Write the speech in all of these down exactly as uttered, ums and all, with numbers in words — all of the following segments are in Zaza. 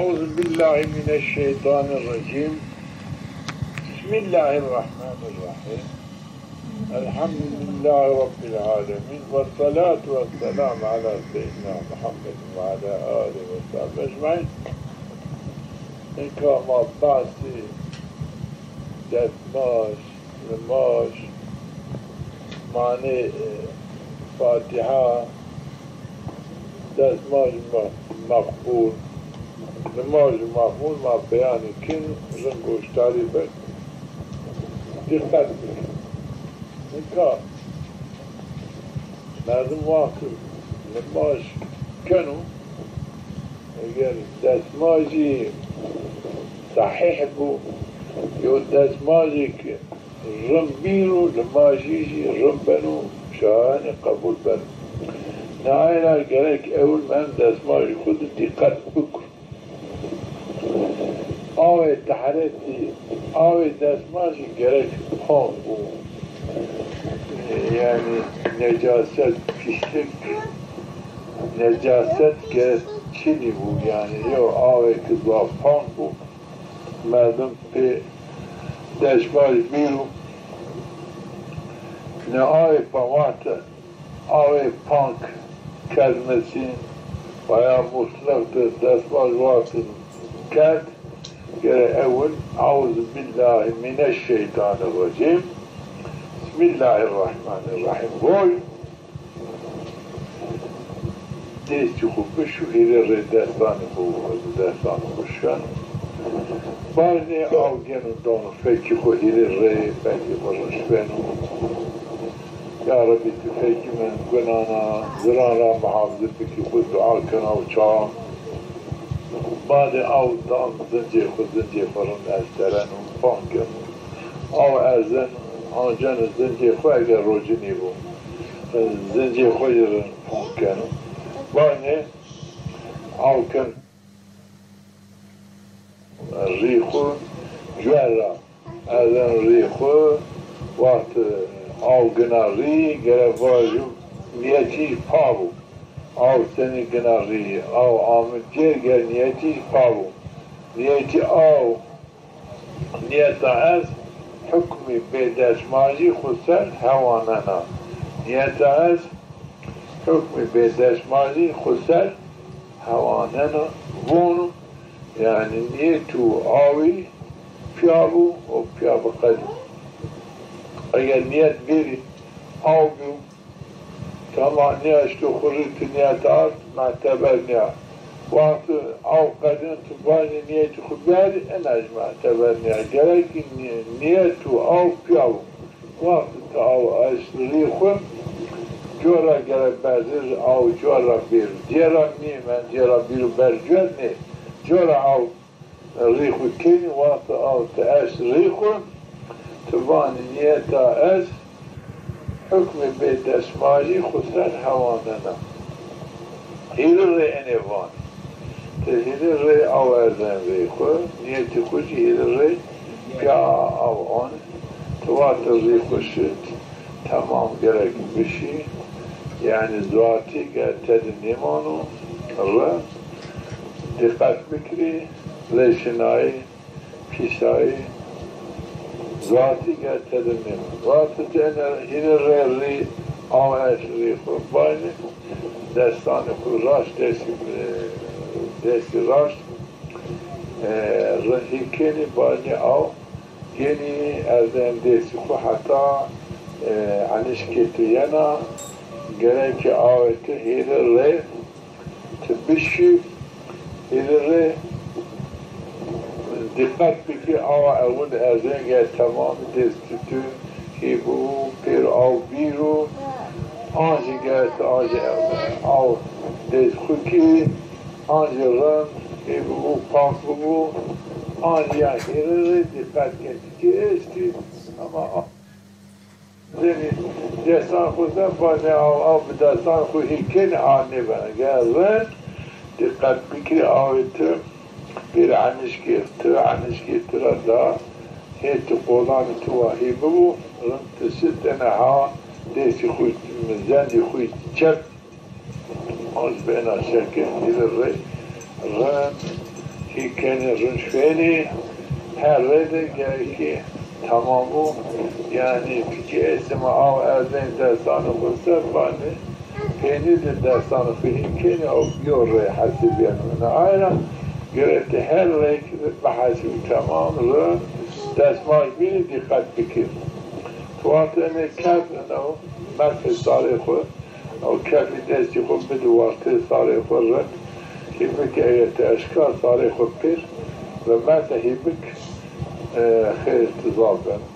أعوذ بالله من الشيطان الرجيم. بسم الله الرحمن الرحيم. الحمد لله رب العالمين. والصلاة والسلام على سيدنا محمد وعلى آله وصحبه أجمعين. Nika ma behsê destmaj, nimaj, manê, e, Fatiha, destmaj me-, meqbul, nimaj meqbul ma beyanî kin, rind goşdarî bin, dîqet bikin. Nika merdim wexto nimaj keno, eger destmajî sehîh bo, yo destmajî ki rind bîro, nimajî jî rind beno, şayanî qebul beno. Nayê ra gerek ewil mend destmajî xwu di dîqet bikir. Awê teheretî, awê destmajî gerek pak bo. Yanî necaset, pîslik, necaset gerek çinî bo. Yanî yew awê ki zaf pak bo, merdim pê destmaj bîro. Ne awê pa wexte awê pak kerdmesî, veya mutlaq de destmaj wextin kerd, gere ewil Eûzubîllahî mîneşşeytanîrrecîm, Bismîllahîrrahmanîrrahîm goy. Destî xwu bişu, hîrê rê destanê xwu, destanê xwu şeno. Baynê aw geno dano fekî xwu hîrê rê, fekî xwu rind beno. Ya Rebbî, ti fekî min gunana, ziran ra muhafize bikî, xwu dua kena û ça. Badê aw dan zincê xwu, zincê xwu rind estereno, pan keno. Aw erzeno, anceno zincê xwu eger rocînî bo. Zincê xwu jî rind pan keno. Baynê aw ken rî xwu cuer ra. Erzen rî xwu, wext aw gina rî, gere vajû nîyetî pa bo. Aw senî gina rî, aw ame cêr, gere nîyetî pa bo. Nîyetî aw, nîyeta ez hukmî bêdestmajî xwu ser hewanena. Nîyeta ez hukmî bêdestmajî xwu ser hewanena, vono, yanî nîyet û awî pîya bo û pîya biqedî. Eger nîyet bêrî aw bîyo, tamam, nîyaşto xwu rî, ti nîyet ard, muteber nîya. Wext aw qedîn, ti vanî nîyetî xwu bîyarî, ena jî muteber nîya. Gerek nî-, nîyet û aw pîya bo. Wext ti aw eşt rî xwu, cora gere berzir aw cora bêr. Cêra nîmen, cêra bîro ber cuer nê. Cora aw rî xwu kenî, wext aw ti eşt rî xwu, ti vanî nîyeta ez hukmê bêdestmajî xwu ser hewanena. Hîrê rê enê vanî. Ti hîrê rê aw erzen rî xwu, nîyetî xwu jî hîrê rê pîya aw anî. Ti wextê rî xwu şit, temam gerek bişî. Yanî zuatî ge tedi nêmano, ri dîqet bikirî, lêşinayî, pîsayî, zuatî ge tedi nêmano. Wextê ti ene hîrê rê rî, aw eşt rî xwu, baynê destanê xwu raşt, destî, destî raşt, e, ri hî kenî, baynê aw genî, erzen destî xwu heta, e, enişkê ti yena, gerek ke awê ti hîrê rê ti bişî, hîrê rê dîqet bikî, awa ewil erzên ge temamî destî tu hî bibo, pêro aw bîro, an jî ge ti an jî aw dest xwu kî, an jî rind hî bibo, pak bibo, an jî ya hîrê rê dîqet ke ti kî estî, ama Zenî destan xwu zen, baynê aw, aw bi destan xwu hî kenî, a nêbena. Ger rind dîqet bikirî, awê ti pêrê enişkê ti, enişkê ti ra da, hê ti qolanê ti wa hî bibo, rind ti şit ene ha destî xwu, zendî xwu çep, az bena şekil hîrê rê rind Kenê rind şuenî, her rê de gerekî temam o. Yanî fikî estê ma aw erdên destanê xo ser vanê, peynî de destanê xo hîn kenî, ew yo rê hesibîyeno. Ina ay ra gerek ti her reyki de bihesibî temam, rind, destmaj bînî, dîqet bikî. Tu wextê enê kerd, ino merfê sarê xo, ew kefî destî xo bidi wextê sarê xo rind. Hîbik eger ti eşka sarê xo pêr ve merde hîbik, e, xêr ti zaf beno.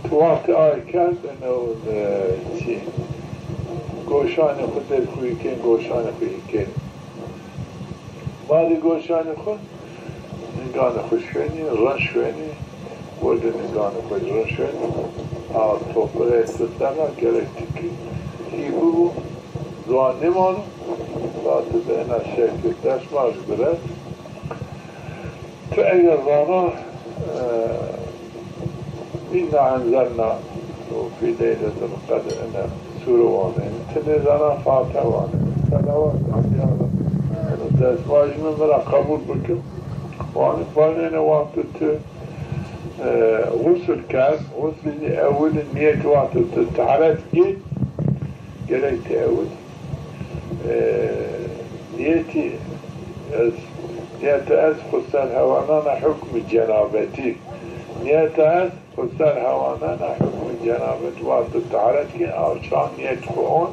Tu wextê ay kerd, ino, e, çî, goşanê xo dest xo yî kenî, goşanê xo yî kenî. Badê goşanê xo, ninganê xo şuenî, rind şuenî, werdê ninganê xo rind şuenî. A topiqê tu ser ra gerek ti kî hî bibo, ziwan nêmano, zaf ti bi ena şekil destmaj guret. Tu eger zana, e, "Înna enzelna" û "Fî leyletil qedr", ene sûre wanenî. Ti nêzana Fatiha wanenî. Selawat, Elî Ala. Eno destmajî mi, mi ra qebul bikir. Wanî, vanenê wexto tu, e, xusl kerd, xuslî ewil nîyet wexto tu teharet gî, gerek ti ewil E, niyetî ez, niyete ez xo ser hewanena hukmî cenabetî. Niyete ez xo ser hewanena hukmî cenabet. Wexto teharet kî, aw çax niyet xo on.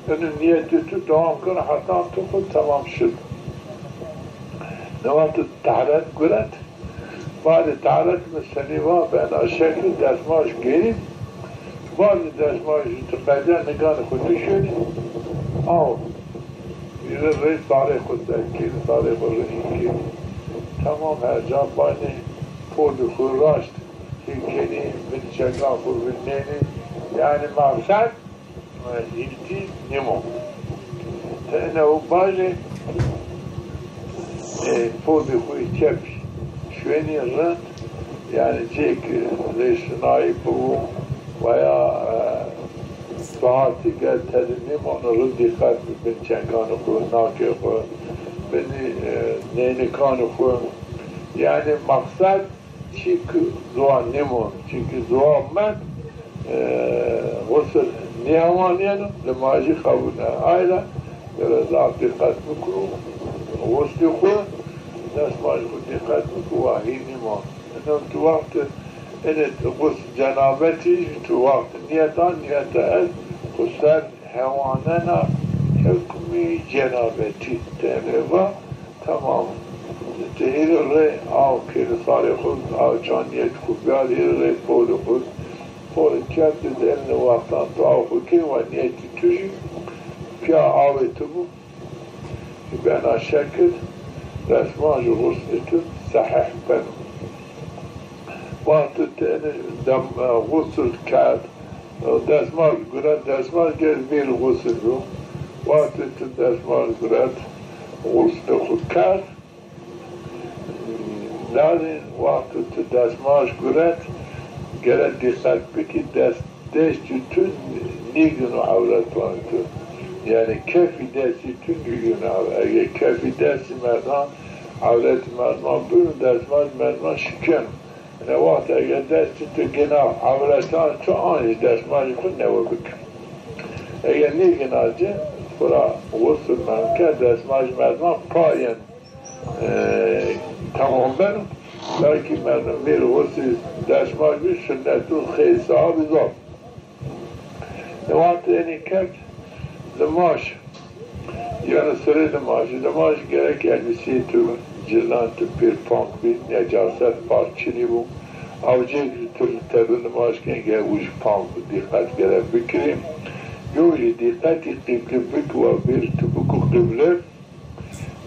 Ino niyetî tu dewam keno heta tu xo temam şid. Ne wexto teharet guret. Badê teharet mi senî va, bi ena şekil destmaj gêrî. Badê destmajî tu qedîya, ninganê xo nişuenî. Aw, hîrê rê sarê xo ser kêrî, sarê xo rind kêrî. Temam her ca banê polî xo raşt hî kenî, bin çengan xo vînenî. Yanî maqsed hîntî nêmo. Ti ene û bajê, e, polî xo yê çep şuenî rind, yanî cêk rêşinayî bibo, veya, e, saetî ke tede nêmano, rind dîqet bi bin çenganê xo, nakê xo, binî, e, neynikanê xo. Yanî maqsed Çîk ziwan nêmon, çimkî ziwan mend, e, xusir nêhewanîyeno, nimajî qebul nê. Ayla gere zaf dîqet bikiro, xuslî xwu, destmajî xwu dîqet bikiro, wa hîn nêmon. Ino tu wext ene xusl cenabetî, tu wext nîyeta, nîyeta ez xwu ser hewanena hukmî cenabetî tenê va. Tamam. Ti hîrê rê aw kêrî, sarê xwu, aw çax nîyetî xwu biyarî, hîrê rê polî xwu. Polî kerd, di elnê wextan tu aw xwu kên, wa nîyetî tu jî pîya awê tu bû. Bi ena şekil destmajî xuslî tu sehîh beno. Wexto ti enê dem, e, xusl kerd, e, destmaj guret, destmaj gere vîr xusl bî. Wexto ti destmaj guret, xuslê xwu kerd. Lazim wexto ti destmaj guret, gere dîqet bikî, dest Destî tu nêgino ewretanê tu. Yanî kefî destî tu nêgino ewre-, eger kefî destî merdan, ewretî merdiman bino, destmaj merdiman şikeno. Ene wext eger destî tu gina ewretanê tu, an jî destmajê xwu newe bikir. Eger nêgina ci, xwu ra xusl mend ke, destmajê merdiman pa yeno. E, tamam beno. Belkî merdim vêr xusî destmaj bî, sunnet û xêr sewabî zaf. E, wextê enê kerd limaj, yanî sirê limajî. Limaj gerek elbiseyê tu, cilan tu pêr pank bî, necaset, pak çinî bû. Awcêk tu tebî limaj kenî, gerek û jî pank bû. Dîqet gerek bikirî. Yo jî dîqetî qîble bik, wa vêr tu biko qîble.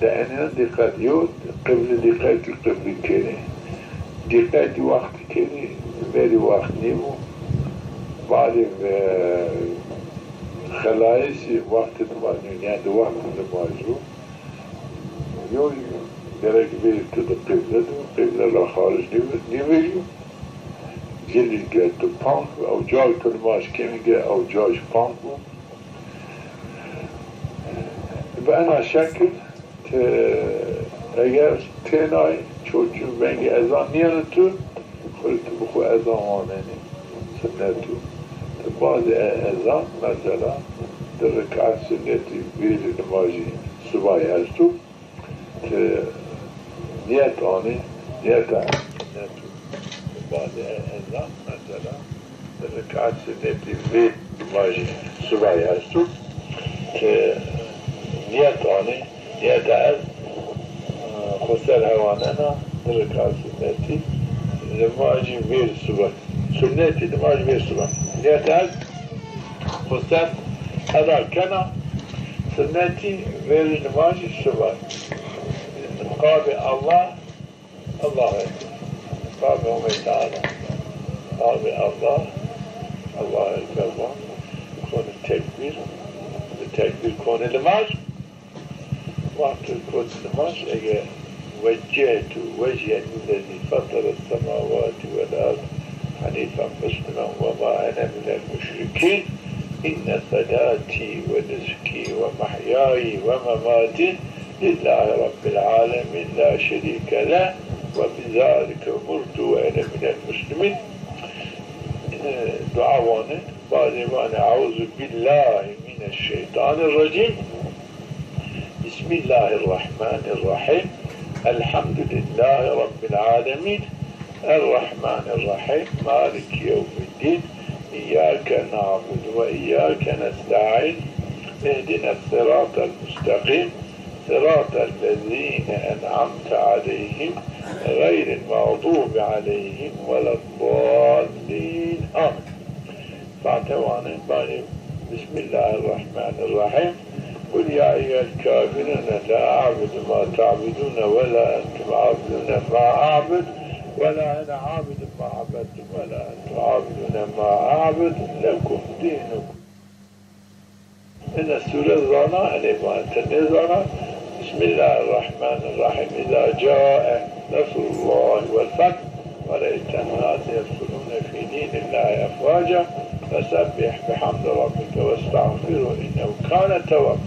Di enîna dîqet, yo qîble dîqetî qîble kenî. Dîqetî wextî kenî, verî wext nîbû. Badê ve xelayesî wextê nimaj nîyo, yanî di wextê nimaj o. Yo gerek verî tu di qîble de, qîble ra xaric nîve-, nîvejî. Cilî ge tu pank, ew cayê tu nimaj kenî ge ew cayê pank bo. Bi ena şekil ti Eger tênay çoçû vengê ezan nîyeno tu, xwu rê tu bi xwu ezan wanenî. Sunnet o. Ti badê e-, ezan, mesela, di rekat sunnetî vêrî nimajî subay esto. Ti niyet anî, niyeta ez sunnet o. Ti badê e-, ezan, mesela, di rekat sunnetî vê nimajî subay esto. Ti niyet anî, niyeta ez, e, xo ser hewanena, di rekat sunnetî nimajî vêr subay. Sunnetî nimaj vêr subay. Niyeta ez xo ser eda kena, sunnetî vêrî nimajî subay. Qabê Allah, Allahu Ekber. Qabê Homê Teala. Qabê Allah, Allahu Ekber van. Konî tekbîr, bi tekbîr konî nimaj. Wexto kot nimaj, ege وجهت وجهي للذي فطر السماوات والأرض حنيفا مسلما وما أنا من المشركين إن صلاتي ونسكي ومحياي ومماتي لله رب العالمين لا شريك له وبذلك أمرت وأنا من المسلمين. E, dua vanê, badê vanê, أعوذ بالله من الشيطان الرجيم. بسم الله الرحمن الرحيم. الحمد لله رب العالمين. الرحمن الرحيم. مالك يوم الدين. إياك نعبد وإياك نستعين. اهدنا الصراط المستقيم. صراط الذين أنعمت عليهم غير المغضوب عليهم ولا الضالين. آمين. Fatiha vanê, badê بسم الله الرحمن الرحيم. قل يا أيها الكافرون لا أعبد ما تعبدون ولا أنتم عابدون ما أعبد ولا أنا عابد ما عبدتم ولا أنتم عابدون ما أعبد لكم دينكم. Ina sure zana, enê vanê ti nêzana. بسم الله الرحمن الرحيم. إذا جاء نصر الله والفتح ورأيت الناس يدخلون في دين الله أفواجا فسبح بحمد ربك واستغفره إنه كان توابا.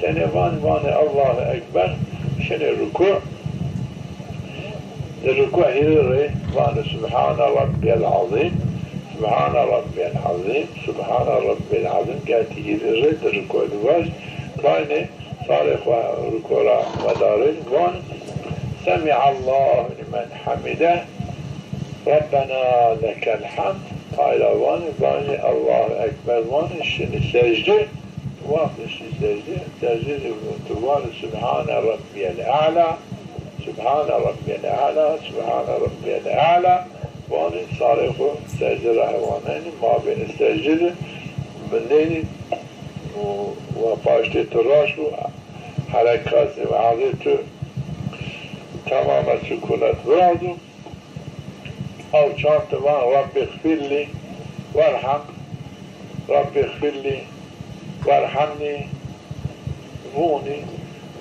Tenê vanê, vanê Allahu Ekber, şinê rukû. Di rukû hîrê rê vanê Subhane Rabbiyel Azîm, Subhane Rabbiyel Azîm, Subhane Rabbiyel Azîm. Gatî hîrê rê di rukû di vaj. Taynê sarê xwu rukû ra wedarên, van Semiallahu limen hamide, Rabbena lekel hamd. Tay ra vanê, vanê Allahu Ekber, vanê şinê secde. Wextê şî secde, secde zî tu vanê Subhane Rabbiyel E'la, Subhane Rabbiyel E'la, Subhane Rabbiyel E'la. Vanê sarê xwu secde ra hewanenî, mabênê secde de vindenî û wa paştê tu raşt bo, herekatê û azê tu temame sukûnet virazo. Aw çand ti van Rabbîxfirlî werham, Rabbîxfirlî werhemnî vonî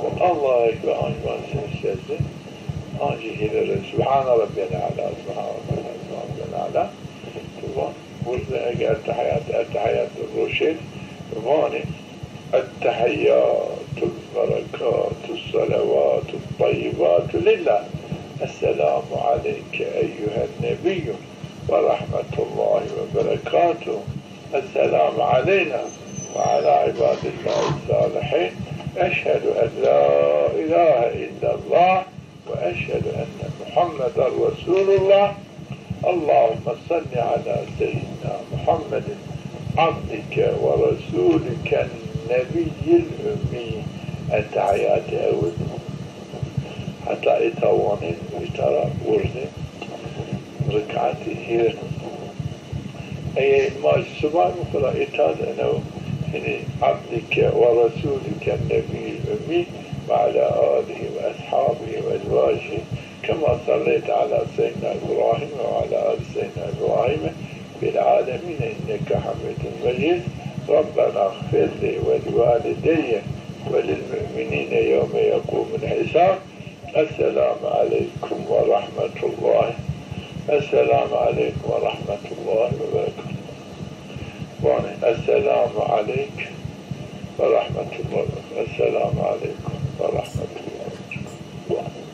û Allahu Ekber, ancî vanî şinê secde, ancî hîrê rê Subhane Rabbiyel E'la, Subhane Rabbiyel E'la, Subhane Rabbiyel E'la. Tu van, wurze ege ettehiyat, ettehiyat roşên, vanî التحيات المباركات الصلوات الطيبات لله. السلام عليك أيها النبي ورحمة الله وبركاته. السلام علينا وعلى عباد الله الصالحين. أشهد أن لا إله إلا الله وأشهد أن محمدا رسول الله. اللهم صل على سيدنا محمد عبدك ورسولك النبي الأمي. Ettehiyatê ewil heta îta wanên, îta ra wurzên, rikatê hîrê. Ey, ey, ma subay mi xwu ra îta de eno, hinî, عبدك ورسولك النبي الأمي وعلى آله وأصحابه وأزواجه كما صليت على سيدنا إبراهيم وعلى آل سيدنا إبراهيم في العالمين إنك حميد مجيد. ربنا اغفر لي ولوالدي وللمؤمنين يوم يقوم الحساب. السلام عليكم ورحمة الله. السلام عليكم ورحمة الله وبركاته. Vanê, السلام عليك ورحمة الله وبركاته. السلام عليكم ورحمة الله وبركاته.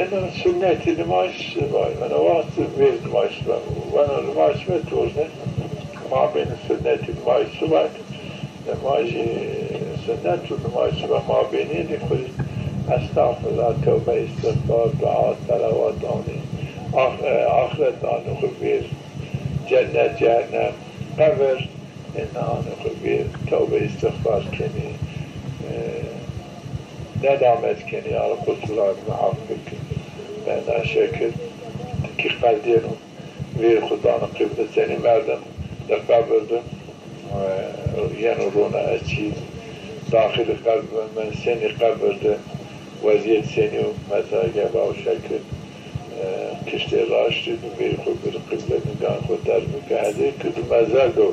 Eno sunnetî nimaj subay, eno waxt vêr nimaj subay. Eno nimaj ve torne. Mabênî sunnetî nimaj subay, nimajî sunnet û nimaj subay mabênî de xwu estexfirullah, tewbe, îstixfar, dua, selawat anî, ax-, e, axiret anî xwu vêr, cennet, cehennem, qebir. Ena anî xwu vîr, tewbe îstixfar kenî, e, nedamet kenî, ya Reb, qusuran mi af bike. Bena şekil, ti kî qedêno, vîr xwu dano qîble, senî merdim li qebir de, e, yeno rona, ez çî daxilî qebir bim, senî qebir de, wezîyet senî yo, mesela geva û şekil, e, kiştê raştî de vîr xwu bir qîble, nîgan xwu der bike, hedê ki di mezel do,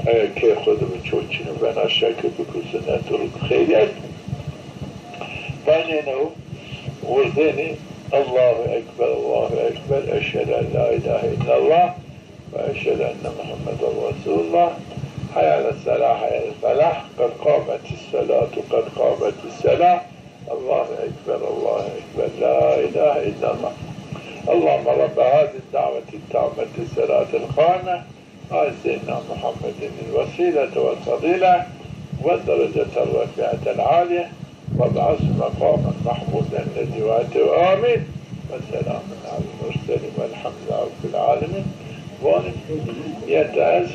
eger kê xwu de bi ço çîno bena şekil bikû, sunet û xeyrî est. Banêne û wirdênî, Allahu Ekber, Allahu Ekber, eşhedü en la ilahe illallah ve eşhedü enne Muhammeden Resulullah. Hayy alas-selah, hayy alel-felah, qed qametis-selatu, qed qametis-selah. Allahu Ekber, Allahu Ekber, la ilahe illallah. Allahümme Rabbe hazihi daveti tammeti selatil qame, ati seyyidina Muhammedin el vesilete vel fadile ve dereceten refiatel aliye ve ba'su mekamen mahmuden lezi vaate. Amin. Ve selamun alel murselin velhamdülillahi rabbil alemin. Vanî, niyet ez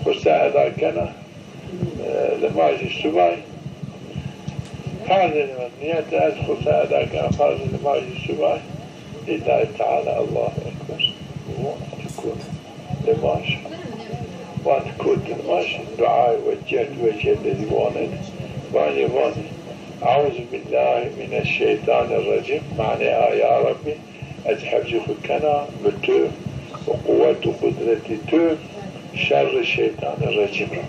xwu se eda kena, e, limajî subay. Farzê niyet ez xwu se eda kena, farzê limajî subay. Lîllahî Teala, Allahu Ekber. Vanî ti kut limaj. Vanî ti kut limaj. Duayê we cehd we cehd zî vanê. Vanî, vanî. Euzu billahi mineşşeytanirracim. Manê a, ya Rabbî, ez hifzî xwu kena bi tu û quwet û qudretî tu şerrê şeytanê recîm ra.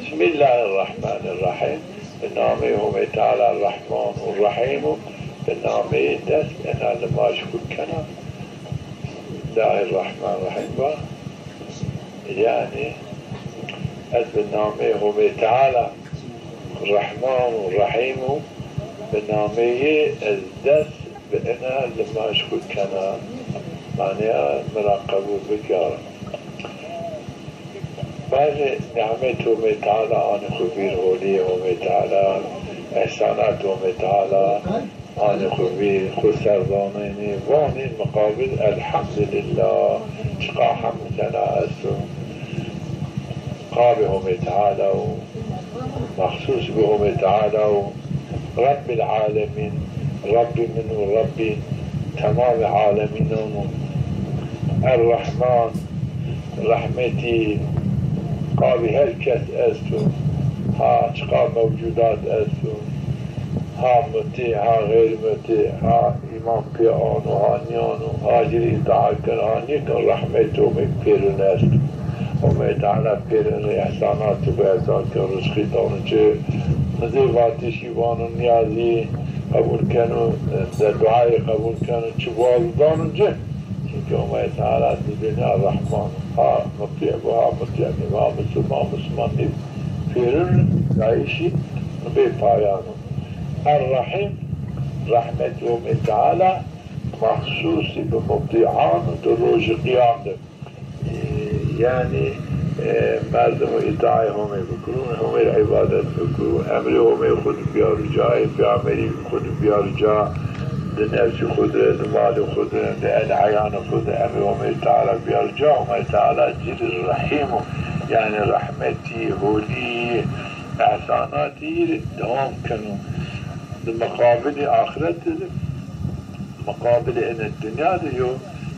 Bismillahirrahmanirrahîm. Bi nameyê Homê Teala Rehman û Rehîm o. Bi nameyê dest ena limaj xwu kena. Bismillahirrahmanirrahîm va. Yanî ez bi nameyê Homê Teala Rehman û Rehîm o, bi nameyê ez dest bi ena limaj xwu kena. Manê a mi ra qebul bik ya Reb. Bazê nîmetê Homê Teala anî xwu vîr, holîyê Homê Teala, ehsanatê Homê Teala anî xwu vîr, xwu ser danênî, vanî miqabil elhamdulillah. Çiqa hemd sena esto. Qabê Homê Teala o, mexsus bi Homê Teala o, Rebbil Alemîn, Rebbî min û Rebbî temamê alemînan o. Er-Rehman, rehmetî qabî her kes esto. Ha çiqa mewcudat esto, ha mutî, ha xeyrmutî, ha îman pê ano, ha nîyano, ha ci rê îtaa keno, ha nêkeno, rehmetê Homê pêrin est. Homê Teala pêrin rê ehsanatî bi, ehsan keno, rizqî dano ci. Mi zê vatişî vano, nîyazî qebul keno, de duayê qebul keno, çi valo dano ci. Çimkî Homê Teala di dinya Rehman, ha mutî bo, ha mutî nîbo, ha misilman, misilman nîbo, pêrin rê dayîşî bê payan o. Er-Rehîm, rehmetê Homê Teala mexsusî bi mutîan o di rojê qiyam de. E, yanî, e, merdim îtaê Homê bikiro, Homê rê îbadet bikiro, emrê Homê xwu di biyaro ca, ê peyxamberî xwu di biyaro ca, di nefsî xwu di, di malê xwu di, di eyanê xwu di emrê Homê Teala biyaro ca, Homê Teala ci rê rehîm o, yanî rehmetî, holî, ehsanatî rê dewam keno. Di miqabilî axirete de, miqabilê ene dinya de yo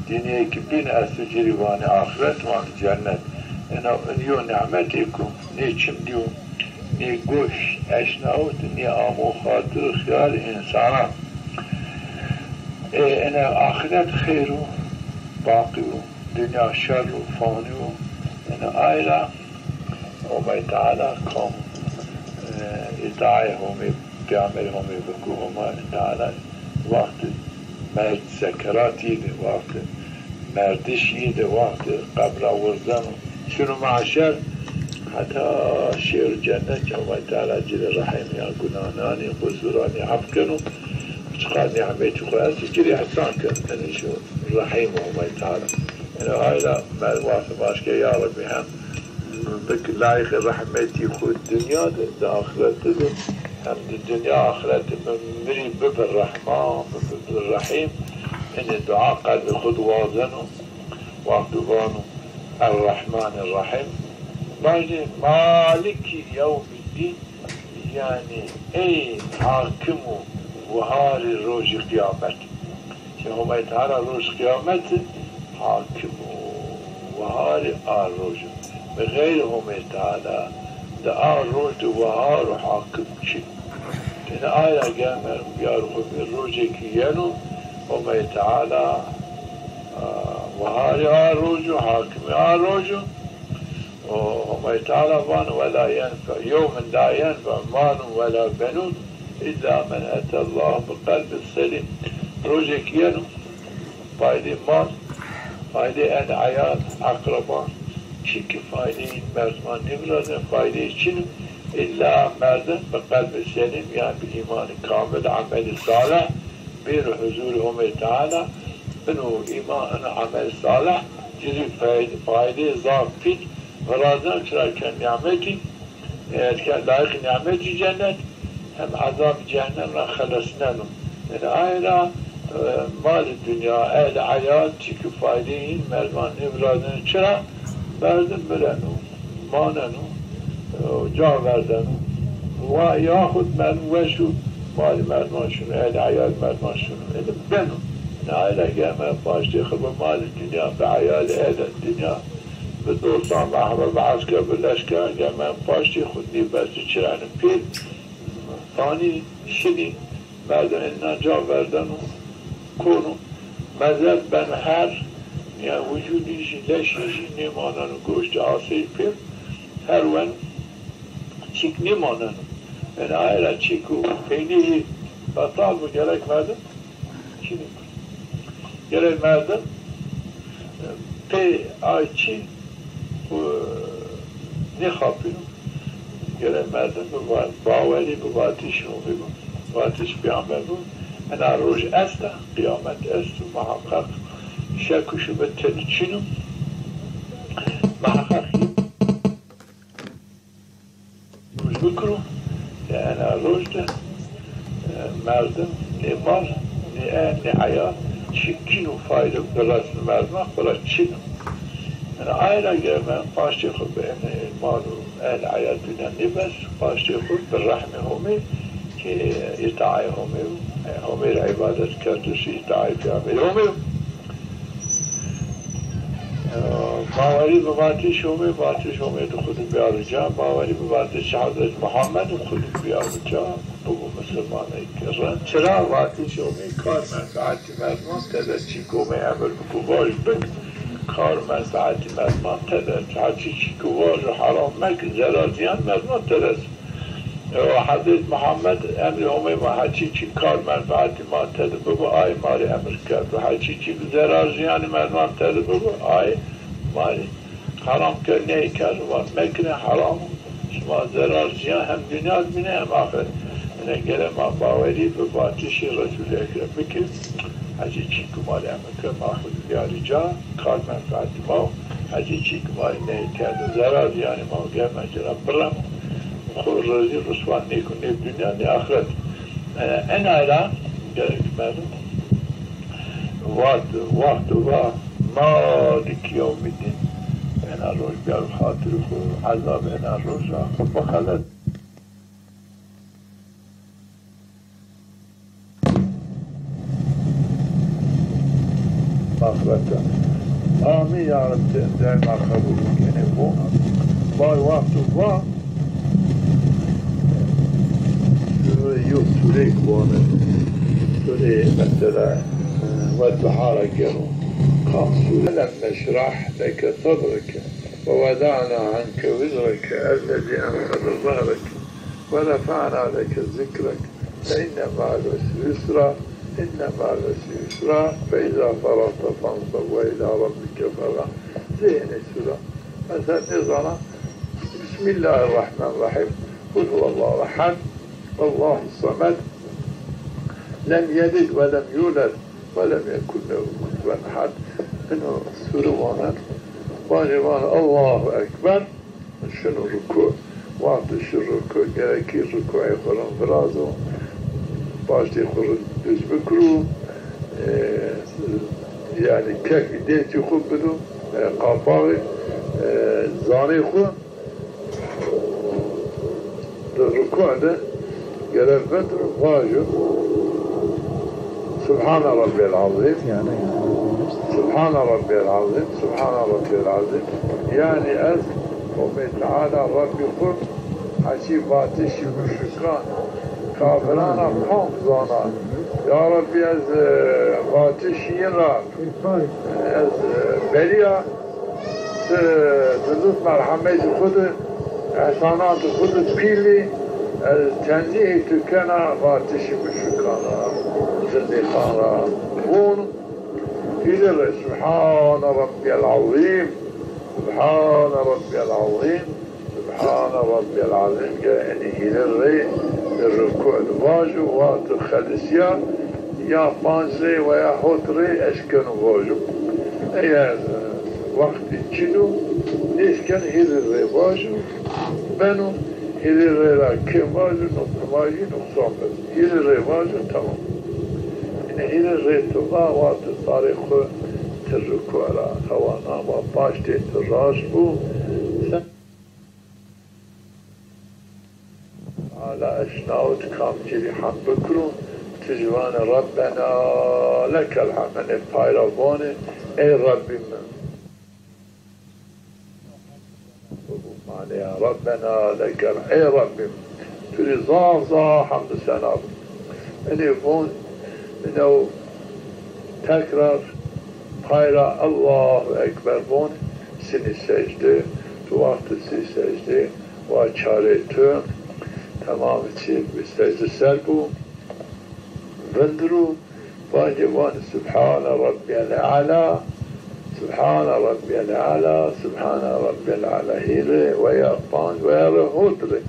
dinyayêkî bîn esto, ci rê vanê axiret, vanê cennet. Ena yo nîmetêk o, nê çim dîyo, nê goş eşnawit, nê amo xatir û xiyalê însanan. E, ena axiret xeyr o, baqî o, dinya şer o, fanî o. Ena ay ra Homay Teala kam, e, îtaê Homê, peyxamberê Homê biko, Homay Teala wextê merd sekerat yî de, wextê merdiş yî de, wextê qebra wirzeno, şino mahşer, heta şêro cennet, Homay Teala ci rê rehîm ya, gunahanî, qusuranî ef keno. Çiqa nîmetî xwu estî ci rê îhsan kin. Enê şu Rehîm Homay Teala. Enê ayra mer wextî ma şikê ya Rebbî hem bik layîqê rehmetî xwu dinya de, di axirete de hem di dinya axirete mi, mi rî bibi Rehman, bibi Rehîm. Enê dua qelbê xwu di wazeno, wexto vano Er-Rehman Er-Rehîm. Bajê Malikî Yewmîddîn. Yanî ey hakim û wiharê rojê qiyamet. Çi Homay Teala roj qiyamet hakim û wiharê a roj o. Bi xeyrê Homay Teala di a roj de wihar û hakim çin o. Yanî ay ra gemer biyar xwu bî rojêkî yeno Homay Teala, a, wiharê a roj o, hakimê a roj o. O Homay Teala vano, "Ve la yenfe, yewmen la yenfe malun ve la benun illa men etellâh bi qelbin selîm." Rojêk yeno, faydê mal, faydê el eyal, eqreban, çîkî faydê merdiman nêvirazeno, faydê çin o, îlla merdim bi qelbê selîm, yanî bi îmanî kamil, emelî salih, bêro huzûrê Homê Teala, ino îman, ino emel salih, ci rê fay-, faydê zaf pîl virazeno, çira ke nîmetî, e, ke layîqî nîmetî cennet, hem ezabî cehennem ra xelesneno. Yanî ay ra, e, malê dinya, el eyal, çîkî faydê hîn merdiman nêvirazeno. Çira? Merdim mireno, maneno, e, ca verdeno. Wa yaxud merdim weş o, malê merdiman şino, elê eyalê merdiman şino. Yanî beno. Yanî ay ra germe paştê xwu bi malê dinya, bi eyalê elê dinya, bi dostan, bi ehbab, bi esker, bi leşkeran germe paştê xwu nêbesî. Çira? Yanî pêr fanî, şinî. Merdim êna ca verdeno, kono, mezed beno her, yanî wucudî jî, leşî jî nêmaneno, goştî aseyî pêr, her weno, çîk nêmaneno. Yanî ay ra çîk û peynî zî betal bo, gerek merdim çinî. Gerek merdim, e, pê ay çî, e, nêxapîno. Gerek merdim bi va-, bawerî bi vatişê Homê bo. Vatiş pêxember bo. Ena roj esta, qiyamet esto, muheqeq şek û şube tenî çin o. Muheqeq roj bikiro, ena roj de, e, merdim nê mal, nê el, nê eyal, çîk çin o, fayde biresno merdima, xora çin o. Yanî ay ra germe paştê xwu bi enê mal û el, eyal, dinya nêbes, paştê xwu bi rehmê Homê, ke îtaayê Homê, e, Homê rê îbadet kerdo, şî îtaayê pêxemberê Homê. E, bawerî bi vatiş Homê, vatiş Homê di xwu di biyaro ca, bawerî bi vatiş Hezret Muhammed xwu di biyaro ca, bibo misilmanêk rind. Çira? Vatiş Homê kar menfeetî merdiman tede çîk Homê emir biko, vaj bik, kar menfeetî merdiman tede. Heçî çîk vaj o heram meki, zerar ziyan merdiman tede. O Hezret Muhammed emrê Homê ma, heçî çîk kar menfeetî ma tede bibo, ay ma rê emir kerdo. Heçî çîk zerar ziyanî merdiman tede bibo, ay ma rê heram kerd, nehy kerd, va mekinê, heram o, şima zerar ziyan hem dinya de bînê hem axiret. Ene gere ma bawerî bi vatişê Resûlê Ekrem bikin. Heçî çîk ma rê emir kerd, ma xwu di biyarî ca, kar menfeetî ma wo. Heçî çîk ma rê nehy kerdo, zerar ziyanî ma wo, germe ci ra biremo. Xwu rezîl riswa nêko, nê dinya nê axiret. E, ena ra gerek merdim vat, wexto va Malik yewmiddin. Ena roj biyaro xatirê xwu, ezabê ena roj ra xwu bixeles. Axirete. Amîn ya Reb, ti dema qebul kenê bona. Vay wexto va, yo sureyk vane. Surê mesela, e, ve duha ra gero. Kam sure? Elem neşrah leke sadreke ve weda'na anke wizreke ellezî enkede zehreke. ورفعنا لك ذكرك فإن مع العسر يسرا إن مع العسر يسرا فإذا فرغت فانصب وإلى ربك فارغب. Zê enê sura. Mesela nêzana. بسم الله الرحمن الرحيم. قل هو الله أحد. الله الصمد. Lem yelid ve lem yuled ve lem yekun lehu kufuven ehad. Ino sure vanen. Vajê van Allahu Ekber. Şino ruku. Wextê şi ruku, gerekî rukuyê xwu rind virazo. Paştê xwu rind duc bikiro. E, yanî kefî dêtî xwu bido, e, qapaxê, e, zanê xwu. Di rukû de gere vindiro vajo, Subhane Rabbiyel Azîm, Subhane Rabbiyel Azîm, Subhane Rabbiyel Azîm. Yanî ez Homê Teala Rabbî xwu heçî vatişî muşrikan, kafiran ra paq zana. Ya Rabbî, ez, e, vatişî yin ra, ez, e, berî ya. Ti di lutf merhemetî xwu de, ehsanatê xwu de pîl î, ez tenzîhê tu kena vatişî muşrikan ra, zindîqan ra. Von, hîrê rê, Subhane Rabbiyel Azîm, Subhane Rabbiyel Azîm, Subhane Rabbiyel Azîm. Gere enî hîrê rê di rukû de vajo, wexto xelisîya, ya panc rê ve ya hot rê eşkeno vajo. Eger, e, wextî çin o, nêşken hîrê rê vajo, beno, hîrê rê ra kêm vajo, nuqsî vajî, nuqsan beno. Hîrê rê vajo, temam. Yanî hîrê rê tu va, wexto sarê xwu ti rukû ra hewana, va paştê tu raşt bo, sen Ala eşnawit kamcî rê hemd bikiro, ti jî vanê Rabbena lekel hemd. Enê pay ra vanê, ey Rabbî mi. Manê ya Rabbena lekel, ey Rabbî mi, tu rê zaf zaf hemd û sena bo. Enê von, ino tekrar pay ra Allahu Ekber von, sinî secde, tu wexto sî secde, wa çarê tu, temamî çî bi secde ser bo, vindiro, vacê vanê Subhane Rabbiyel Ela, Subhane Rabbiyel Ela, Subhane Rabbiyel Ela, hîrê ve ya panc ve ya rê hot rê.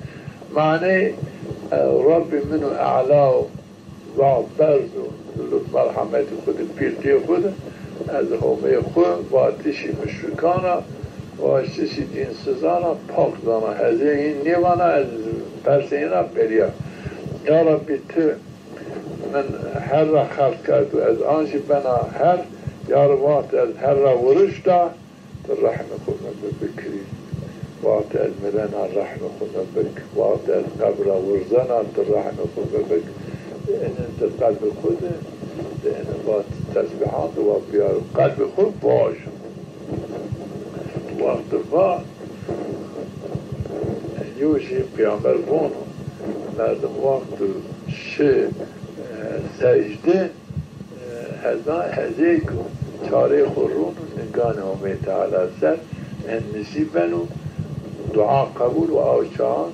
Manê, e, Rabbî min o Ela o. Zaf berz o, di lutf merhemetî xwu de, pîrtîyê xwu de, ez Homê xwu vatişî muşrikan ra, vatişî dînsizan ra pak zana. Hezê yin nêvana, ez persê yin ra berî ya. Ya Rabbî, ti min her ra xelq kerdo, ez an jî bena her, ya Rabbî, wextê ez her ra wirişta, ti rehmê xwu mi bibikirî. Wextê ez mirena rehmê xwu mi bik. Wextê ez qebra wirzena ti rehmê xwu mi bik. Ênê di qelbê xwu de, di ênê va tesbîhan de wa biyaro. Qelbê xwu vajo. Wextê va, yo jî peyamber vono, merdim wextê şi, e, secde, Heza, hezêk o, çarê xwu rûn û ninganê Homê Teala ser, en nisî beno, dua qebûl û aw çaxan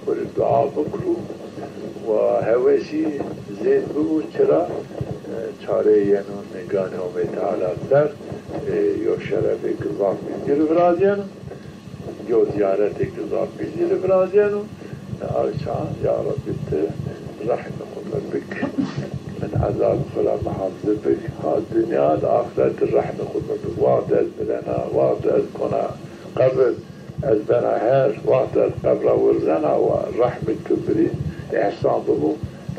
xwu rê dua bikiro, wa hewesî zêd bibo, çira, e, çarê yeno ninganê Homê Teala ser, e, yo şerefêk zaf bî ci rê virazîyeno. Yo zîyaretêk zaf bî ci rê virazîyeno. Aw çaxan, ya Rebbî, ti rehmê xwu mi bik. Min ezabê xwu ra mihafze bik. Ha dinya de, axiret de rehmê xwu mi bik. Wextê ez mirena, wextê ez kona qebir, ez bena her, wextê ez qebra wirzena, wa rehmê tu birî, îhsan bibo.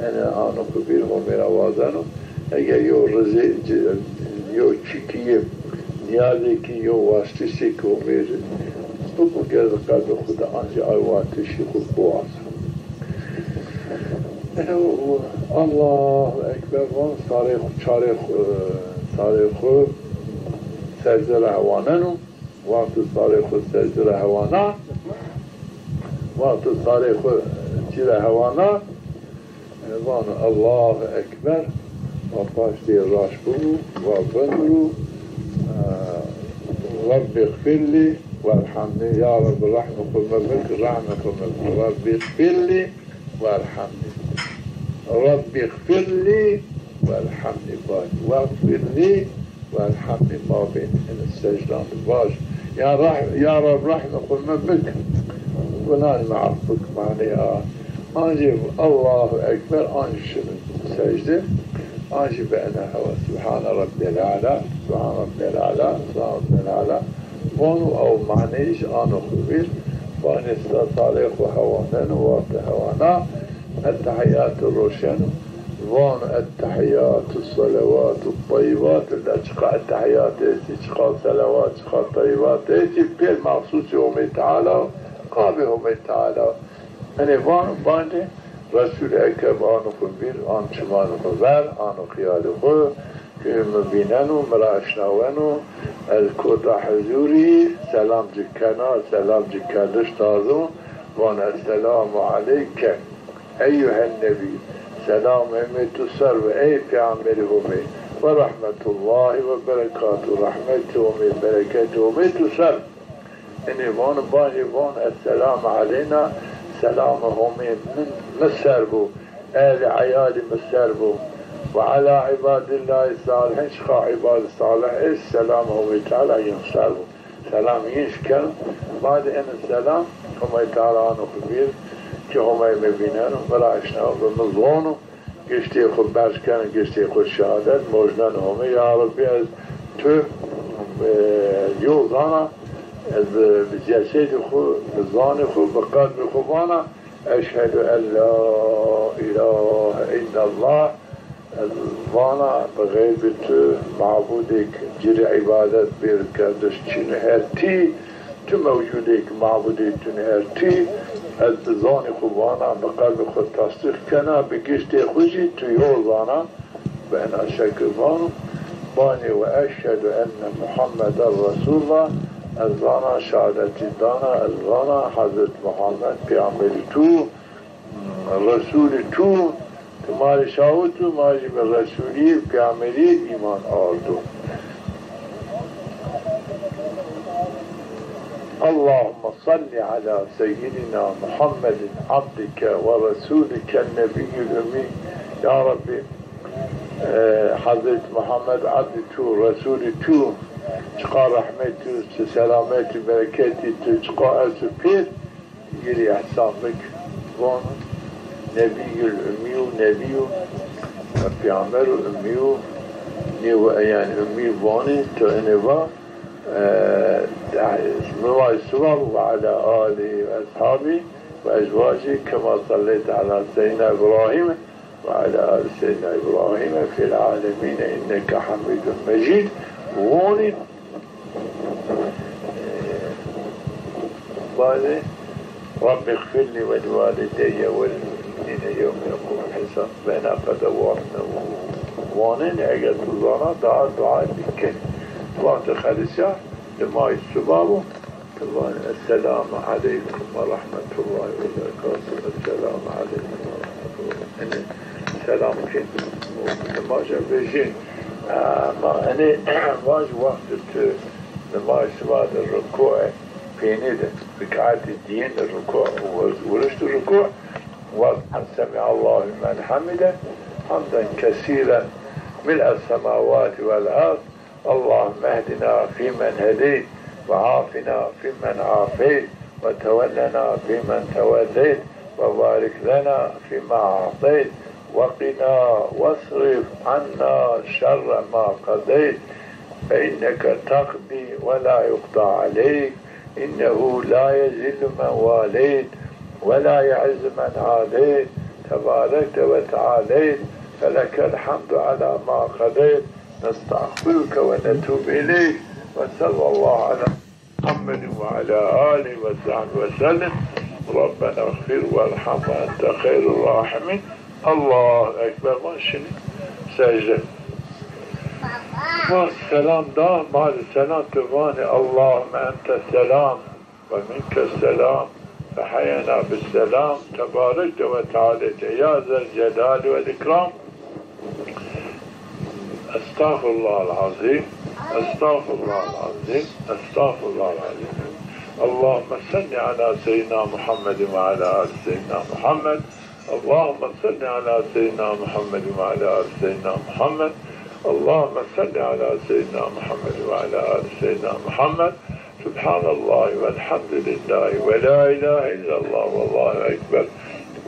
Ene ano xwu bîr Homê ra wazeno. Eger yo rizê, ci-, yo çîkî yê, nîyazêkî, yo wastişêkî Homê rê bibo, gere di qelbê xwu de ancî ay watişî xwu biwazo. Ene o Allahu Ekber van, sarê xwu, çarê xwu, sarê xwu secde ra hewaneno. Wexto sarê xwu secde ra hewana, wexto sarê xwu ci ra hewana, vano Allahu Ekber, wa paştê raşt bibo, wa vindiro, e, Rebbî xfirlî werhemnî, ya Rebbî rehmê xwu mi bik, rehmê xwu mi bik, Rebbî xfirlî werhemnî. Rebbî xfirlî werhemnî. Bak, wexfirlî werhemnî, ma bên ene secdan de vaj. Ya Reh-, ya Reb rehmê xwu mi bik. Gunahê mi ef bik, manê a. Ancî Allahu Ekber, ancî şino secde. An jî bi ena hewa, Subhane Rabbiyel Ala, Subhane Rabbiyel Ala, Subhane Rabbiyel Ala. Vano ew maneyî jî ano xwu vîr, vanê sa salê xwu hewaneno, wextê hewana, ettehiyatî roşeno, vano ettehiyatü selewatü tayyibatü, la çiqa ettehiyat estî, çiqa selewat, çiqa tayyibat estî, pê mexsûsî Homê Teala, qabê Homê Teala. Enê van, bande Resûlî Ekrem ano xwu vîr, an çimanê xwu ver, ano xiyalê xwu, ke mi vîneno, mi ra eşnaweno, ez kota huzûrî, selam ci kena, selam ci kerdiş tarzo, van Esselamu aleyke eyyuhen nebî, selam Homê tu ser bi ey peyamberê Homê, ve rahmetullahî ve berekatuhu, rehmetê Homê, bereketê Homê tu ser. Enê vano, bajê vano, Esselamu aleyna, selamê Homê min, mi ser bo, ehlî eyalî mi ser bo. Ve ala îbadillahî salihîn, çiqa îbadî salih est, selamê Homê Teala yin ser bo. Selam yin şi keno. Badê enê selam, Homê Teala ano xwu vîr, ke Homey mi vîneno, mi ra eşnawo, bi mi zono. Giştê xwu berz keno, giştê xwu şehadet, mojneno Homê, ya Rebbî, ez tu, e, yo zana, ez bi, bi cesedê xwu, bi zanê xwu, bi qelbê xwu vana, Eşhedü en la îlahe îllallah, ez vana bi xeyrî tu mabûdêk ci rê îbadet bêr kerdiş çin her tî, tu mewcûdêk mabûdê tune her tî, ez bi zanê xwu vana, bi qelbê xwu tesdîq kena, bi giştê xwu jî tu yo zana, bi ena şekil vano, banê ve eşhedü enne Muhammeden Resulullah, ez zana şehadetî dana, ez zana Hezret Muhammed peyamberî tu, Resûlî tu, tu ma rê şawito, ma jî bi Resûlî, peyamberî îman ardo. Allahümme salli ala seyyidina Muhammedin abdike ve resulike nebiyyül ümmi. Ya Rebbî, e, Hezret Muhammed abdî tu, Resûlî tu, çiqa rehmetî tu, selametî, bereketî tu, çiqa esto pêr, yi rê îhsan bik, von, Nebîyül Ummî û Nebî û, e, Peyxamber û Ummî û, nêwe, yanî Ummî vanê, to enê va, e, mi vay siba bû, ve ala alî ve eshabî ve ezwacî kema salleyte ala seyyidina Îbrahîm ve ala alî seyyidina Îbrahîm fil alemîne înneke hamîdun mecîd. Vonî, Bale, Rabbî xfirlî ve liwalideyye ve lil mu'minîne yewme yeqûmul hîsab. Vena qede wanine, wanine, eger tu zana, daha dua bikin. Wextê xelisya, limay suba bo, tu van, Esselamu aleykum ve rahmetullahi ve berekatuhu. Esselamu aleykum ve rahmetullahi. Enê selam kin. Limaja vejîn. Ama enê vaj wextê tu limay suba de rukû pênî de, rikatê dîyên de rukû, wurişt rukû, waz hem semi'allahu limen hamide, hamden kesîren, mil'es semawati vel ard, Allahümme ehdina fîmen hedeyt, ve afina fîmen afeyt, ve tewellena fîmen tewelleyt, ve barik lena fîma a'teyt, ve qina vesrif anna şerre ma qedeyt, fe inneke teqdî ve la yuqda aleyk, innehu la yezillu men valeyt, ve la yu'izzu men adeyt, tebarekte ve tealeyt, felekel hamdu ala ma qedeyt, nestağfiruke ve netûbu ileyk, ve sallallahu ala Muhammedin ve ala alihi ve sahbihi ve sellim. Rabbena xfir verham ve ente xeyrur rahimin. Allahu Ekber. Van şinî secde. Van selam da, ma rê selam tu vanê, Allahümme ente selam ve minke selam ve hayyena bis selam. Tebarekte ve tealeyte ya zel celali vel ikram. Estağfirullahal azim, estağfirullahal azim, estağfirullahal azim. Allahümme salli ala seyyidina Muhammedin ve ala ali seyyidina Muhammed. Allahümme salli ala seyyidina Muhammedin ve ala ali seyyidina Muhammed. Allahümme salli ala seyyidina Muhammedin ve ala ali seyyidina Muhammed. Subhanallahi velhamdülillahi ve la ilahe illallah vallahu ekber.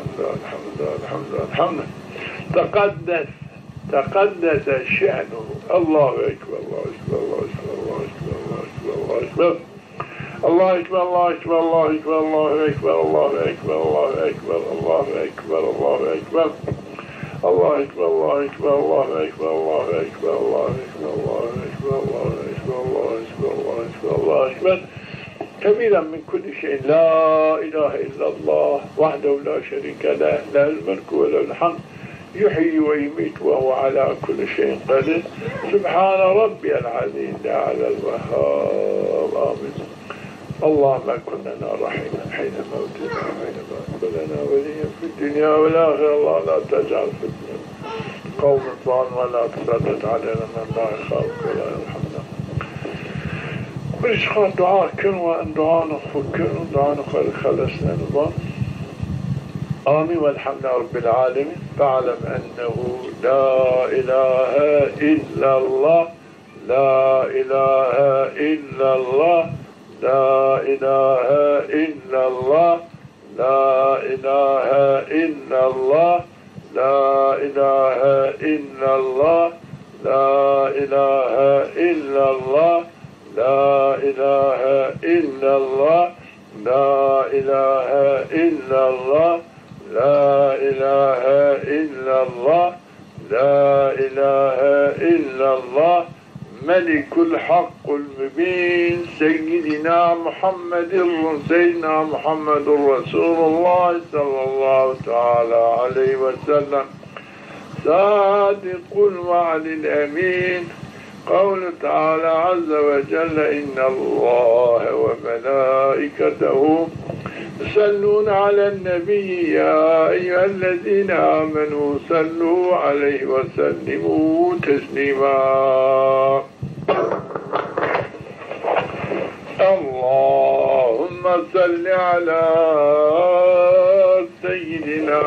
الحمد، الحمد، الحمد، الحمد. تقدس، تقدس شأنه. الله أكبر، الله أكبر، الله أكبر، الله أكبر، الله أكبر، الله أكبر. الله أكبر، الله أكبر، الله أكبر، الله أكبر، الله أكبر، الله أكبر، الله أكبر، الله أكبر. الله أكبر، الله أكبر، الله أكبر، الله أكبر، الله أكبر، الله أكبر، الله أكبر، الله أكبر، الله أكبر، الله أكبر. كبيرا من كل شيء. لا إله إلا الله وحده لا شريك له، له الملك وله الحمد، يحيي ويميت وهو على كل شيء قدير. سبحان ربي العظيم الأعلى الوهاب. آمين. اللهم كن لنا رحيما حين موتنا وحين ما لنا وليا في الدنيا والآخرة. اللهم لا تجعل فتنة قوم الظالم ولا تسلط علينا من لا يخافك ولا يرحمنا. Birîşxan dua kin û en duanê xwu kin û duanê xwu rê xelesnen û van: آمين والحمد لله رب العالمين. فاعلم أنه لا إله إلا الله، لا إله إلا الله، لا إله إلا الله، لا إله إلا الله، لا إله إلا الله، لا إله إلا الله، لا إله إلا الله، لا إله إلا الله، لا إله إلا الله، لا إله إلا الله. ملك الحق المبين، سيدنا محمد، سيدنا محمد رسول الله صلى الله تعالى عليه وسلم، صادق الوعد الأمين. قوله تعالى عز وجل: إن الله وملائكته يصلون على النبي، يا أيها الذين آمنوا صلوا عليه وسلموا تسليما. اللهم صل على سيدنا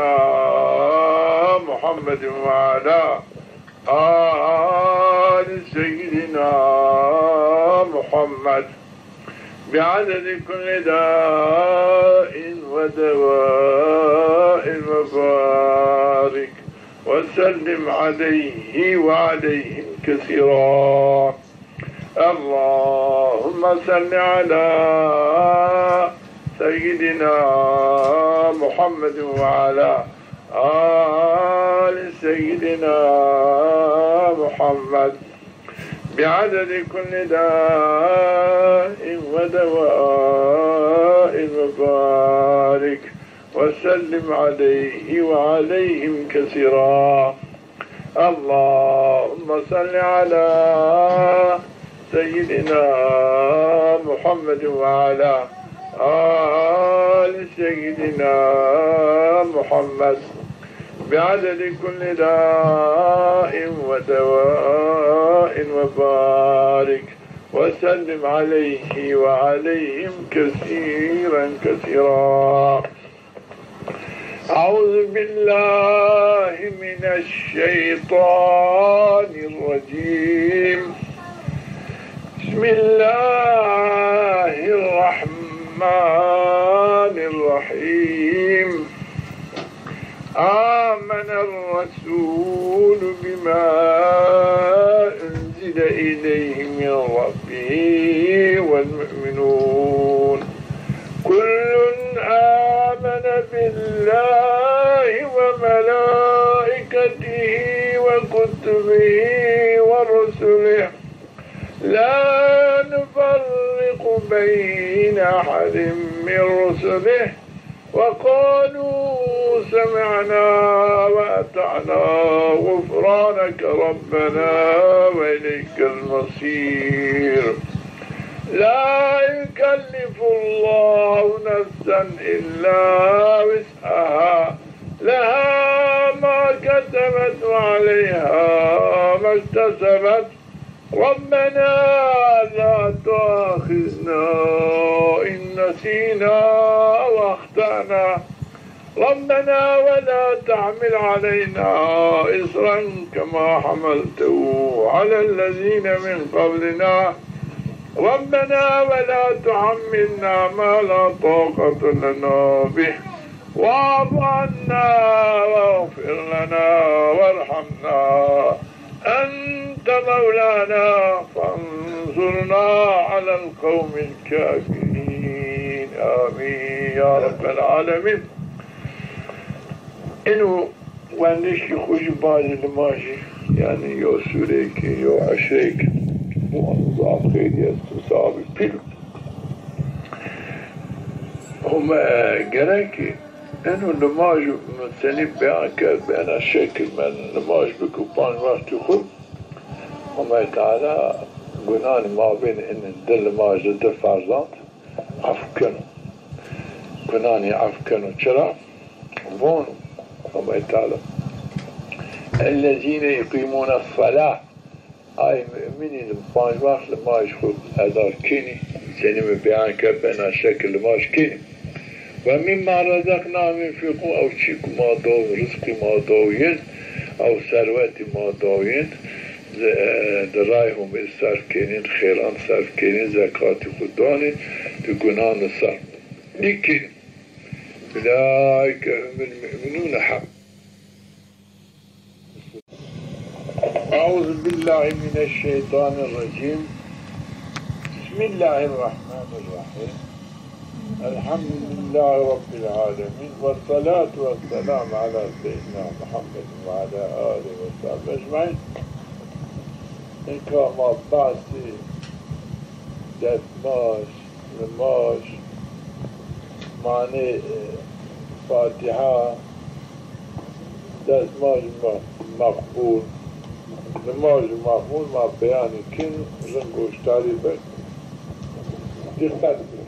محمد وعلى آل سيدنا محمد بعدد كل داء ودواء، وبارك وسلم عليه وعليهم كثيرا. اللهم صل على سيدنا محمد وعلى آل سيدنا محمد بعدد كل داء ودواء، وبارك وسلم عليه وعليهم كثيرا. اللهم صل على سيدنا محمد وعلى آل سيدنا محمد بعدد كل داء ودواء وبارك وسلم عليه وعليهم كثيرا كثيرا. أعوذ بالله من الشيطان الرجيم. بسم الله الرحمن الرحيم. آمن الرسول بما أنزل إليه من ربه والمؤمنون. كل آمن بالله وملائكته وكتبه ورسله لا نفرق بين أحد من رسله وقالوا سمعنا وأطعنا غفرانك ربنا وإليك المصير. لا يكلف الله نفسا إلا وسعها، لها ما كسبت وعليها ما اكتسبت. ربنا لا تؤاخذنا إن نسينا أو أخطأنا. ربنا ولا تحمل علينا إصرا كما حملته على الذين من قبلنا. ربنا ولا تحملنا ما لا طاقة لنا به. واعف عنا واغفر لنا وارحمنا أنت مولانا فانصرنا على القوم الكافرين. آمين يا رب العالمين. Ino wendişkî xwu jî bacê limajî, yanî yo sûreyêkî, yo eşreyêkî, bu zaf xeyrî esto, sewabî pîl o. Home gerek ino limaj mi senî beyan kerd, bi ena şekil me limaj bikî panc wextî xwu. Home Teala gunanê mabênê ini di limaj de di ferzand ef keno. Gunanî ef keno. Çira? Von Homay Teala, "Ellezîne yuqîmûne selâh." Ay mu'minî li panc wext limaj xwu eda kenî, senî mi beyan kerd, bena şekil limaj kenî. "Ve mimma rezeknahum yunfikûn", ew çî ku ma do, rizqî ma do yin, ew serwetî ma do yin, di, e, di rayê Homê serf kenîn, xêran serf kenîn, zekatî xwu danîn, di gunan de serf nîkîn. Ulaike humul mu'minûne hak. Euzu billahi mineşşeytanirracim. Bismillahirrahmanirrahim. Elhamdülillahi Rabbil alemin. Ve salatu ve selamu ala seyyidina Muhammedin ve ala alihi ve sahbihi ecmain. Nika ma bahsî destmaj, nimaj, manê, e, Fatiha, destmaj ma-, maqbul, nimaj maqbul ma beyanî kin, rind goşdarî bin. Dîqet bin.